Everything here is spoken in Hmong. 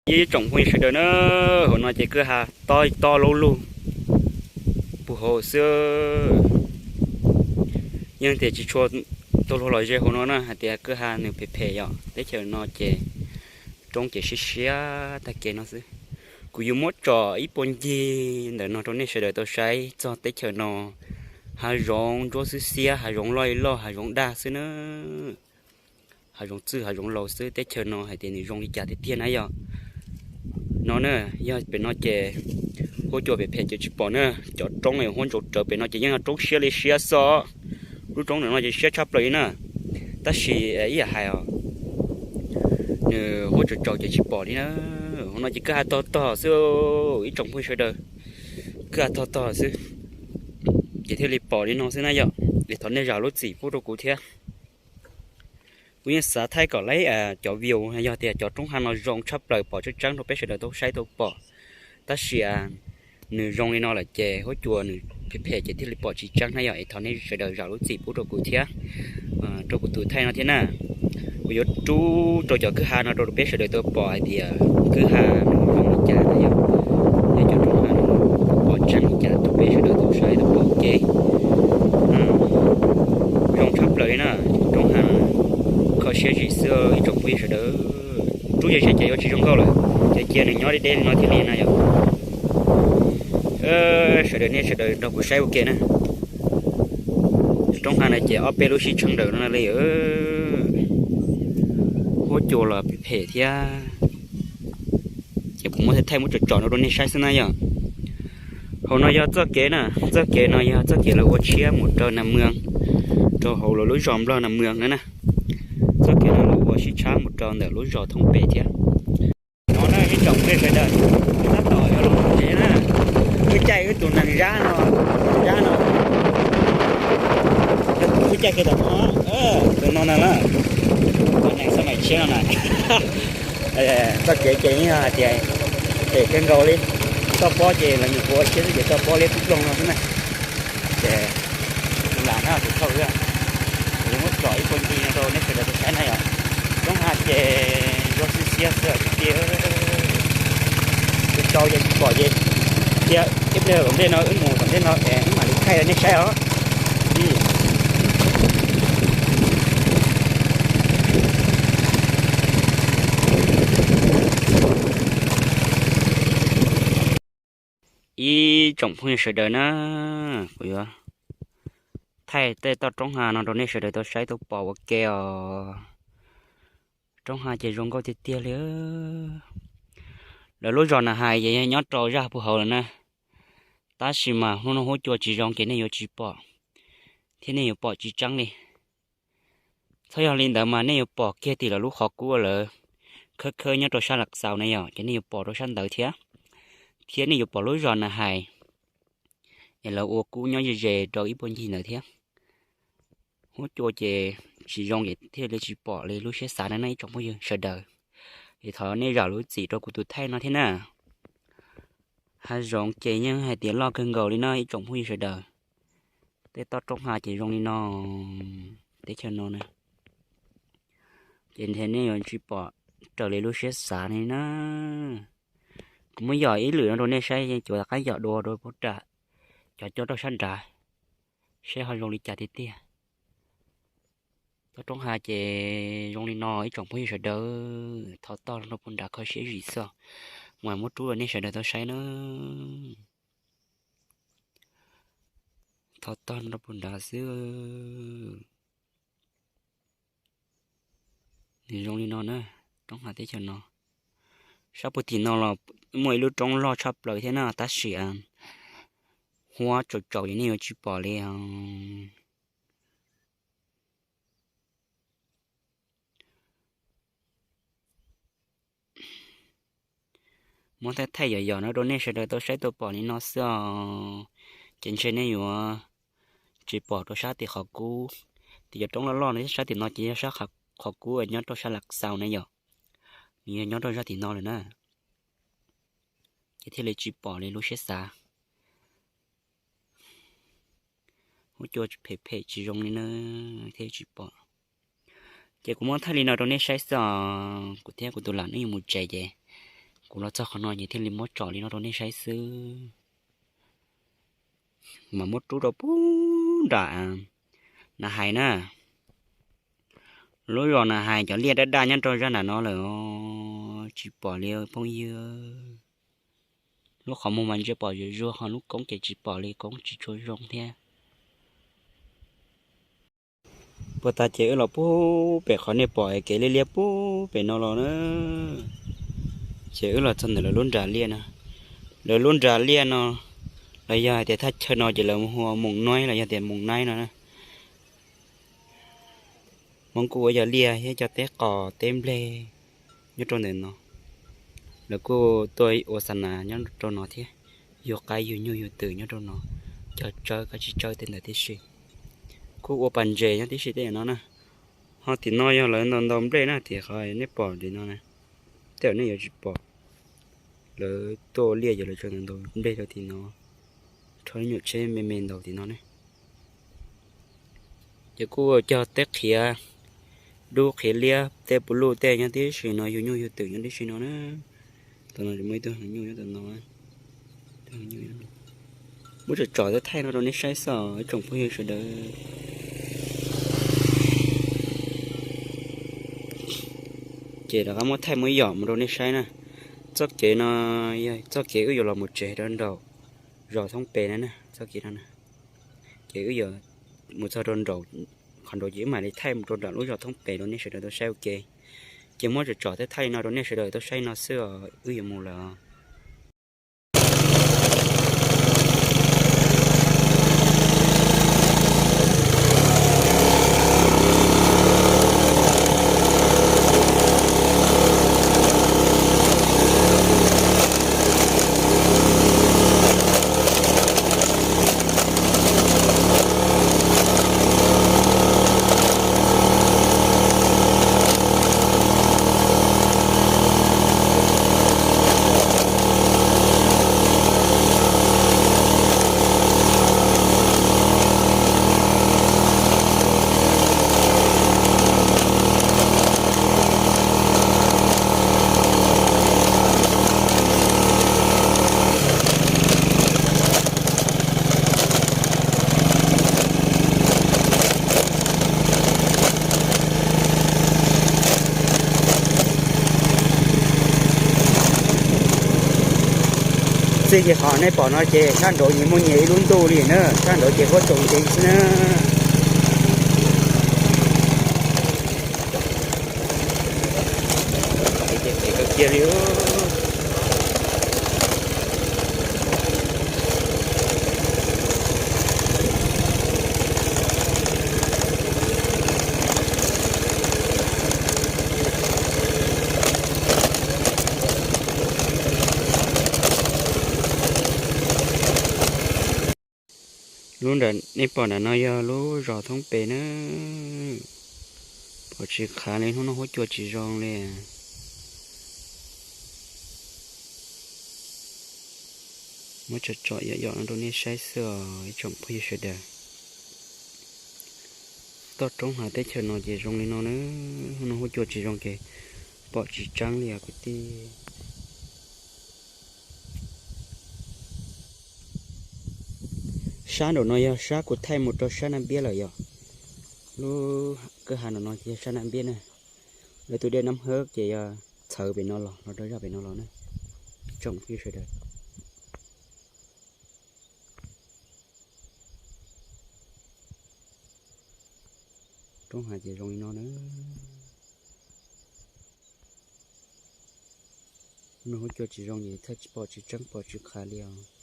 Ib tsoom phooj ywg sawv daws na, hauv no ces kwj ha tob tob lub lug puag hauv xwb. Yeej tias tsis tshua tau luag los ze hauv no na, hais tias kwj ha nws phem phem yom. Teb chaws no ces roob ces siab siab tag kev no xwb. Kuv yuav muab tsom ib puag ncig ntawm no rau nej sawv daws tau saib txog teb chaws no. Hav zoov ntsuab xwb xiab, hav zoov loj li loj, hav zoov daj xwb na. Hav zoov txwj hav zoov laus xwb, teb chaws no hais tias nws zoo li cas tiag tiag na yom. No na, yog pem no ces huab cua phem phem ces tsis pom na. Cov roob huab ntsaus rawv pem no ces yeej yog roob siab li siab xwb. Lub roob ntawm no ces siab tshaj plaws li na. Tab sis ib yam hais os, nws huab tsaus tsaus ces tsis pom li na. Hauv no ces kwj ha tog tog xwb, ib tsoom phooj ywg sawv daws, kwj ha tog tog xwb, ces thiaj li pom li no xwb na yom. Es thov nej zam lub txim pub rau kuv thiab. Kuv yeej xav thaij kom lawv cov view yog tias cov roob ha no zoo tshaj plaws pom tseeb tseeb rau peb sawv daws tau saib tau pom. Tab sis nws zoo li no lawm ces huab cua nws phem phem ces thiaj li pom tsis tseeb na yom. Es thov nej sawv daws zam lub txim pub rau kuv thiab, rau kuv tus thaij no thiab na. Kuv yuav rub rau cov kwj ha no rau peb sawv daws tau pom hais tias kwj ha nws zoo li cas na yom. Yog cov roob ha no pom tseeb li cas rau peb sawv daws tau saib tau pom ua ke. Zoo tshaj plaws li na, roob ha kho siab zim xwb ib tsoom phooj ywg sawv daws. Rub ze ze ces yuav tsis zoo nkauj lawm, ces cia nws nyob deb deb li no thiaj li na yom. Sawv daws nej sawv daws nrog kuv saib ua ke na. Roob ha no ces ob peb lub sib tsheej daws no li. Huab cua los phem phem thiab. Ces kuv muab thaij thaij muab tsom tsom no rau nej saib xwb na yom. Hauv no yog txoj kev na, txoj kev no yog txoj kev lawv ua tshiab mus rau Nas Mws, rau hauv lawv lub zos Nplog Nas Mws na na. Txoj kev no lawv ua sib tshab mus rau ntawm lub zos Thoob Pem thiab. No na ib tsoom phooj ywg sawv daws, tab tom yuav los tsev na. Wb caij wb tus nees zab no, zab no, wb caij kiag tom no, tus no na, tus nees xab maim tshiab no na. Txoj kev ces yeej yog hais tias phem kawg nkaus li. Toj pob ces lawv nyuam qhuav ua tshiab xwb ces toj pob liab ploog ploog no xwb na. Ces tus lam na tus thauj wb, kuv yuav muab tsom ib puag ncig no rau nej sawv daws tau saib na yom. Roob ha ces zoo xiab xiab xwb tiag tiag. Tus tsau ces tsis pom ces, tias ib pliag tom ntej no wb mus tom ntej no es wb mam li thaij rau nej saib os. Ib tsoom phooj ywg sawv daws na, kuv yuav thaij tej toj roob ha no rau nej sawv daws tau saib tau pom ua ke os. Roob ha ces zoo nkauj tiag tiag li. Lawv lub zos Nas Hais ces yog nyob rau zaj puag hauv lawm na. Tab sis mas hnub no huab cua tsis zoo ces nej yuav tsis pom, thiab nej yuav pom tsis tseeb li. Txhob yog li ntawd mas nej yuav pom kiag tim lawv lub qhov kub lawv khawb khawb nyob rau sab Las Xaus na yom, ces nej yuav pom rau sab ntawd thiab. Thiab nej yuav pom lub zos Nas Hais es lawv ua kub nyob ze ze rau ib puag ncig ntawd thiab. Huab cua ces tsis zoo ces thiaj li tsis pom li lub siab xav na ib tsoom phooj ywg sawv daws. Es thov nej zam lub txim rau kuv tus thaij no thiab na. Hav zoov ces yeej hais tias loj kawg nkaus li no ib tsoom phooj ywg sawv daws. Tej toj roob ha ces zoo li no, teb chaws no na. Ces ntshe nej yuav tsis pom raws li lub siab xav li na. Kuv muab yos ib lwm no rau nej saib, cuav rov qab yos dua rau puag nram cov coj rau sab nrad, saib ho zoo li cas tiag tiag. Toj roob ha ces zoo li no ib tsoom phooj ywg sawv daws, thov tog rau puag nrad kho siab zim xwb, mas muab rub rau nej sawv daws tau saib na. Thov tog rau puag nrad xwb. Nws zoo li no na, roob ha teb chaws no. Sab puag tim no los muaj ib lub roob loj tshaj plaws thiab na, tab sis huab tsaus tsaus ces nej yuav tsis pom li. Muab thaij thaij yom yom no rau nej sawv daws tau saib tau pom li no xwb os. Ces ntshe nej yuav tsis pom rau sab tim qhov kub, tim cov roob loj loj no, sab tim no ces yog sab qhov kub nyob rau sab Las Xaus na yom. Nws yog nyob rau sab tim no lawm na, ces thiaj li tsis pom li lub siab xav. Huab cua phem phem tsis zoo li na, thiaj tsis pom. Ces kuv muab thaij li no rau nej saib xwb os, kuv thiab kuv tus lam nej yuav mus tsev ces Kuv los txog qhov no ces thiaj li muab tsom li no rau nej saib xwb. Mas muab rub rau pub nram Nas Hais na. Lub zos Nas Hais cov liaj daj daj nyob rau zaj nram no lawm os, tsis pom li phooj ywg. Lub qhov muag mas ntsia pom zuj zus, ho lub koob ces tsis pom li, koob tsis tshua zoo thiab. Puag ta ces wb los pub pem qhov nej pom kev liab liab pub pem no los na. Ces wb los txog ntawm lawv lub nras liaj no. Lawv lub nras liaj no, los yog hais tias thaj chaw no ces lawv hu ua Moos Naib los yog tias Moos Naib no na. Hmoob kuj ua yog liaj thiab cov teb qos teb nplej nyob rau ntawm no. Lawv kuj tuaj ua xa nas nyob rau no thiab, yug qaib yug nyuj yug twm nyob rau no, cog tsawb kav tsij tsawb tej ntawd tib si. Kuj ua pas ntses nyob tib si tej no na. Ho tim no yog lawv ntaus ntaus nplej na, tim qhov nej pom tim no na. Tej zaum nej yuav tsis pom, lawv tuaj ua liaj ces lawv tseem ntaus ntaus nplej rau tim no, rho lub nyuam tsheb me me ntaus tim no ne. Ces kuj cog teb qhiav, dub qhiav liab, tej puv luj tej nyob tib si no, yug nyuj yug twm nyob tib si no na. Tam no muaj ib tug nyuj nyob tam no. Muab tsom tsom thaij no rau nej saib xwb os ib tsoom phooj ywg sawv daws. Ces rov qab muab thaij muab yom mus rau nej saib na. Txoj kev no yog txoj kev wb yuav los mus tsev rau nraum zos Thoob Pes na, txoj kev no. Ces wb yuav mus txog rau nraum, qhov nraud ces wb mam li thaij mus rau nram lub zos Thoob Pes rau nej sawv daws tau saib ua ke. Ces muab tsom tsom thiab thaij li no rau nej sawv daws tau saib no xwb os, wb yuav mus lawm. Txij li qhov nej pom no ces sab nraud nyias muaj nyias ib lub ntuj li na, sab nraud ces huab tsoom ntev xwb na. Lub nram nej pom nram no yog lub zos Thoob Pes na. Pom tsis qhav li, hnub no huab cua tsis zoo li. Muab tsom tsom yom yom no rau nej saib xwb os ib tsoom phooj ywg sawv daws. Toj roob hav teb chaws no ces zoo li no na, hnub no huab cua tsis zoo ces pom tsis tseeb li os kwv tij. Sab nraum no yog sab kuv thaij mus rau sab Naj Npiab lawm yom. Lub kwj ha nraum no ces yog sab Naj Npiab na. Lawv tus dej Nab Hawb ces yog txhawv pem no los, los rau zaj pem no los na. Tsoom phooj ywg sawv daws. Roob hav ces zoo li no na. Hnub no huab cua tsis zoo ces thaij tsis pom tsis tseeb pom tsis qhav li os.